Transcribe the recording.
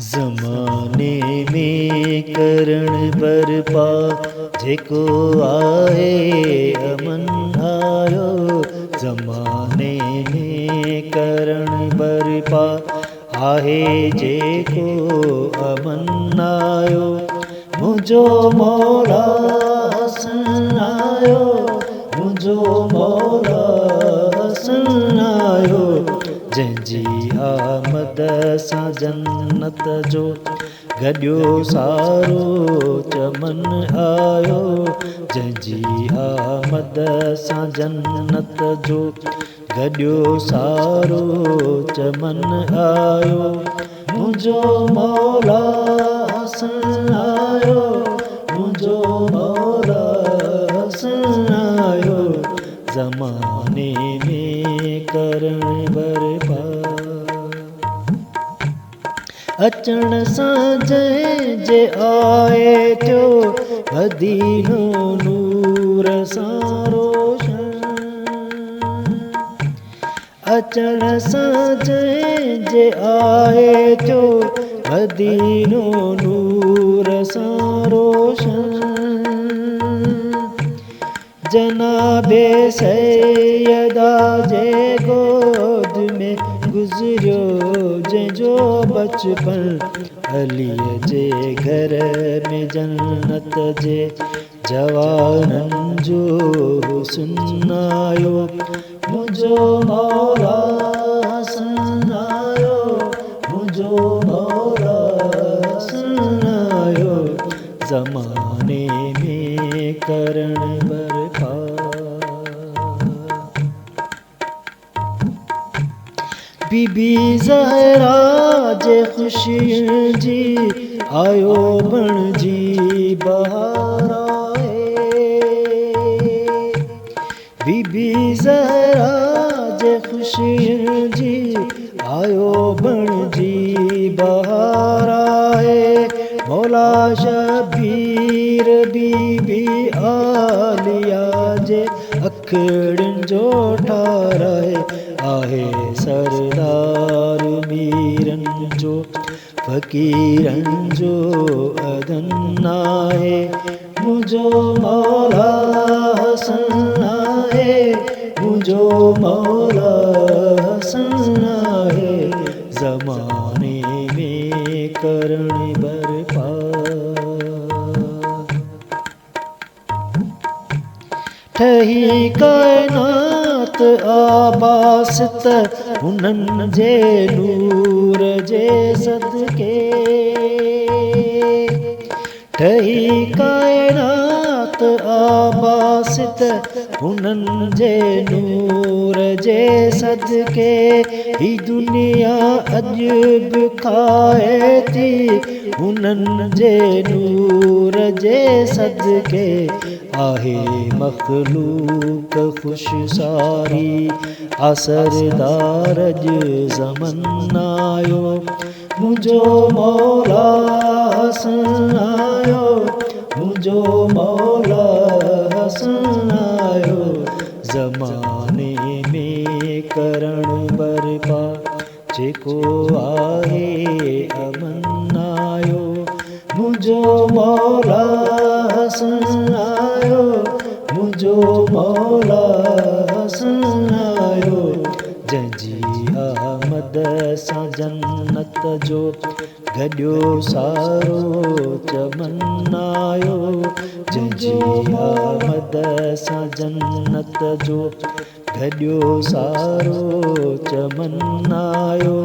زماني ۾ ڪرڻ برپا جيڪو آهي امن آيو. زماني ۾ ڪرڻ برپا آهي جيڪو امن آيو. منهنجو مولا حسن آيو، منهنجو مولا حسن آيو. جنهن جي آمد سان جنت جو گڏيو سارو چمن آيو. جنهن جي آمد سان جنت جو گڏيو سارو چمن آيو. منهنجو مولا حسن آيو، منهنجو مولا حسن آيو. زماني ۾ ڪرڻ برپا. اچڻ سان جنهن جي آئي ٿيو مدينو نور سان روشن. اچڻ سان جنهن جي آئي ٿيو مدينو نور سان روشن. جناب سيدا جي گود ۾ گذريو جنهن جو بچپن، عليءَ جي گهر ۾ جنت جي جوانن جو حسن آيو. منهنجو مولا حسن آيو، منهنجو مولا حسن آيو. زماني ۾ ڪرڻ برپا. بيبي زهرا جي خوشين جي آيو بڻجي بهار آهي. بيبي زهرا جي خوشين جي آيو بڻجي بهار آهي. مولا شبير بيبي عاليه جي اکڙين جو ٺارائي آهي. سردار ميرن جو فقيرن جو ادن آهي. منهنجو مولا حسن آهي، منهنجو مولا حسن آهي. زماني ۾ ڪرڻ برپا. ٺهي ڪائنات آباست هنن جي نور جي صدقي. ٺهي ڪائنات آباست هنن جي نور جي صدقي. هي دنيا اڄ به کائي ٿي هنن جي نور جي صدقي. آهي مخلوق خوش ساري آسردار اڄ زمن آيو. منهنجو مولا حسن آيو، منهنجو مولا حسن آيو. زماني ۾ ڪرڻ برپا جيڪو آهي امن آيو. منهنجو مولا حسن آيو، منهنجو مولا حسن آيو. جنهن جي آمد سان جنت جو گڏيو سارو چمن آيو. جنهن جي آمد سان جنت جو گڏيو سارو چمن آيو.